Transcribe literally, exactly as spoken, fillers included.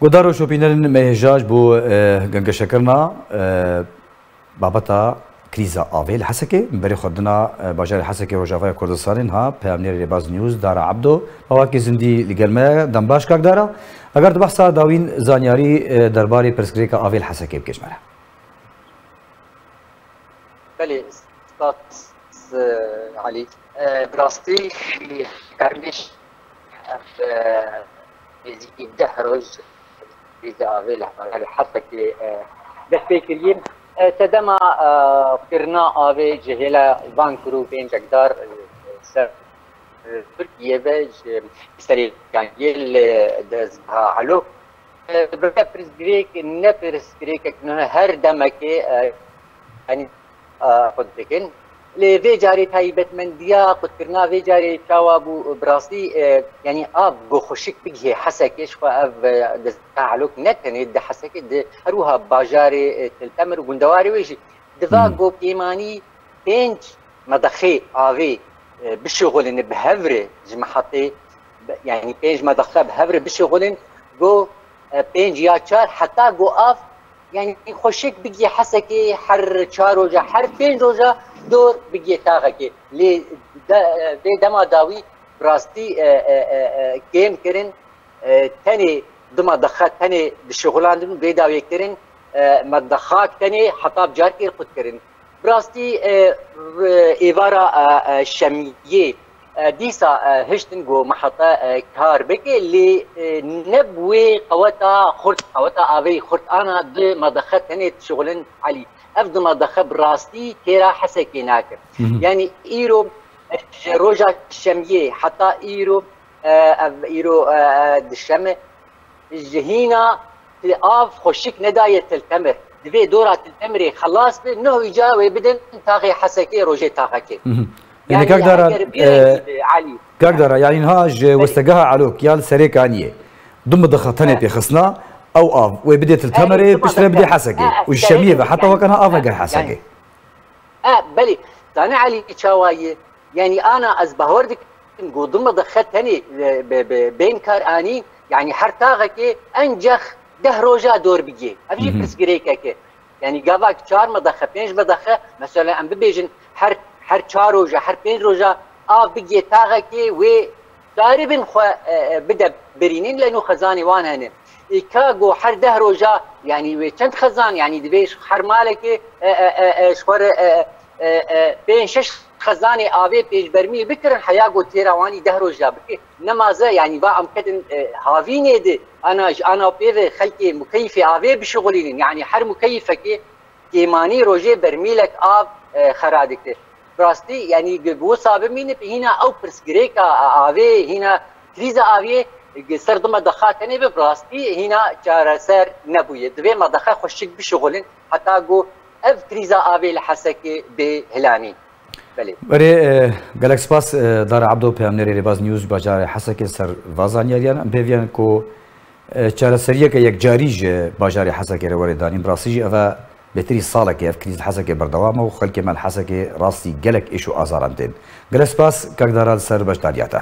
Guhdar û şopînerên me hêja ji bo, e, gengeşekirina, e, babeta krîza avê li Hesekê, min berê xwe dina, e, bajarê Hesekê Rojavaya Kurdistanê niha peyamnêrê Rêbaz News Dara Ebdo, mawakê zindî li gel me ye. Dem baş kak Dara. Eger tu behsa dawîn zanyarî, e, derbarê pirsgirêka avê li Hesekê bikê ji me re. Belê, spas, e, Elî. E, bi rastî, karmêş, e, nêzîkî deh roj krîza avê li, li Hesekê, e, dest pê kiriye. E, sedema, e, kirina avê ji hêla van kir û pênc hekdar, e, ser, e, Tirkiye ve ji serê yaniyê li dezgeha Elok. E, bi pirsgirêk, ne pirsgirêkek, ne her demekê, e, yanî, e, qut dikin. Lê vê carê taybetmendiya qutkirina vê carê çawa bû, bi rastî, e, yanî av ku xweşik bigihê Hesekê, ji xwe ev, e, dezgeha Elok ne tenê di Hesekê, di her wiha bajarê, e, Til Temir û gundewarê wê jî. Diva Hmm. ku pêmanî pênc medexê avê, e, bişuxulin bi hev re ji mihetê, bi-, yanî pênc medexe bi hev re bişuxulin, ku, e, pênc ya çar heta ku av, yanî xweşik bigihê Hesekê her çar roja, her pênc roja dor bigihê taxekê. Lê de, e, vê dema dawî bi rastî, e, e, e, e, kêm kirin, e, tenê du medexe tenê dişuxulandin û vê dawê kirin, e, medexak tenê heta bi carkê qut kirin. Bi rastî, e, r-, êvara, e, e, şemiyê, e, dîsa, e, hiştin ku mehete, e, kar bike, lê, e, ne bi wê qeweta xurt, qeweta avê xurt ana du medexe tenê dişuxulin Elî. Ev du medexe bi rastî têra Hesekê nake. Mhm. Yanî îro, e, ji roja şemiyê heta îro, e, ev îro, e, e, dişeme, ji hîna av xweşik nedaye Til Temir. Divê dora Til Temirê xelas be, nuh îca wê bidin taxê Hesekê, rojê taxekê. Mhm. Yanî Yanî, kak Dara, heger e, bêrek be, Elî. Kak Dara, yanî niha ji Belê. westegeha Elok ya li Serê Kaniyê du medexe tenê He. pêxistina, ew av wê bidê Til He, Temirê, du piştre bidê medexe. Hesekê. He, Û ji şemiyê ve heta wekana av He, hegir Hesekê. yanî. E, belê. Zane Elî çawa ye? Yanî ana ez bawer dikim ku du medexe tenê, e, bi, bi, bên kar anî, yanî her taxekê encex deh roja dor bigê. Ev jî Mhm. pirsgirêkek e. Yanî gavak çar medexe, pênc medexe, mesela em bibêjin her, her çar roja, her pênc roja av bigê taxekê wê Daribin xwe, e, e, bide birînin, le nû xezanê wan hene. Îka ku her deh roja, yanî wê çend xezan, yanî divê ji her malekê, e, e, e, e, ji xwe re, e, e, e, pênc şeş xezanê avê pêşbermî bikirin, heya ku têra wanî deh roja bike. Nemaze, yanî va em ketin, e, havînê de, ana ji ana pê ve xelkê mukeyfê avê bişixulînin. Yanî her mukeyfekê kêmanî rojê bermîlek av, e, xera dike. Bi rastî, yanî, bi wisa bimîne, hîna ew pirsgirêka avê, hîna krîza avê, gi ser du medexa tenê be, bi rastî hîna çareser nebûye. Divê medexe xweşik bişuxulin, heta ku ev krîza avê li Hesekê bê hilanîn. Belê. Berê, e, gelek spas, e, Dara Ebdo, peyamnêrê Rêbaz News, bajarê Hesekê ser va zanyariyan. Em pêviyan ku, e, çareseriyeke yekcarî ji bajarê Hesekê re were danîn. Bi rastî jî ev e bêtirî salekê ev krîz li Hesekê berdewam e û xelkê me li Hesekê rastî gelek êş û azaran tên. Gelek spas, kak Dara, li ser beşdariya te.